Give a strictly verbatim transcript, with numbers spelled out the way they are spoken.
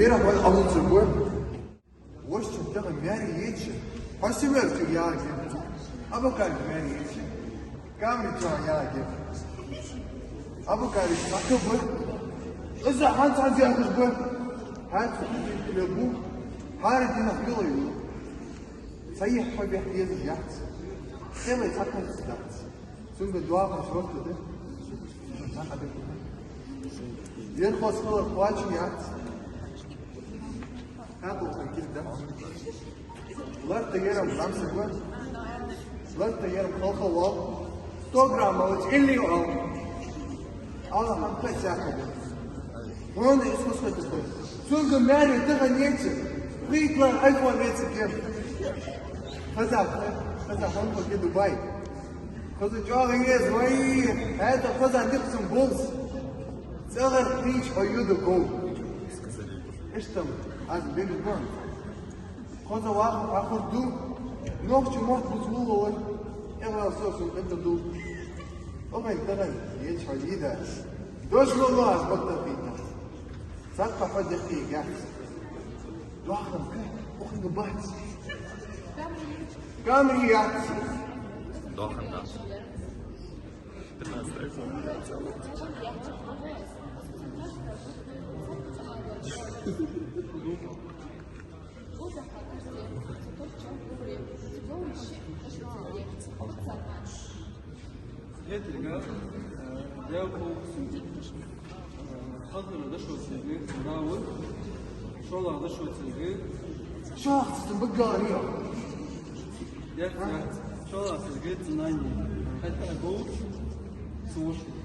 Ер хьо Ӏалуцар ба. Вошча тахан маьре еча, хьо Симерча яхе, Абукарча маьре еча, Камрича яхе. Абукарча сака ба. Из хьанца хьанца яхаш ба. ХӀанз хӀанз бу. ХӀара дийнахьа йола ю. Ца яхь хьо бехк езаш яц. Хеле цхьаккха дац. Цунга доахан шортта да. Ер хоза хилар кхоачам яц. ХӀаьта укхун килда. Ларта ерам лам саг ва. Ларта ерам халха вал. Сто грамм алац, илли ал. Ала хӀама кхы сяха да. Хьона из хоза хилар. Цунга маьре тахан еча. Хитлар айфон ецар кем. Хаза, хаза хьона кхы Дубай. Хоза чӀоагӀа еза вай. ХӀаьта хоза дикъ цун болз. ЦӀагӀара кхийча хьо юда гов. Иштта аз бен бан. Хоза ваха ахур ду. Нохча мотт буц вуллалар. Эгъал со сун къинта ду. Обай тахан еча хьо лида. Дош лоло аз бакъда кхийта. Цатта хьо дехкий гяц. Доахан кхы, ухинга бац. Камри яц. Доахан да. Хетарга, э, дев кховкху сунга. Э, хазара дошо сирге, Дауд, шоллагӀа дошо сирге. ШоллагӀа сирге баггара. Яц, яц. ШоллагӀа сирге цу нани. ХӀаьта а гов, цу воши.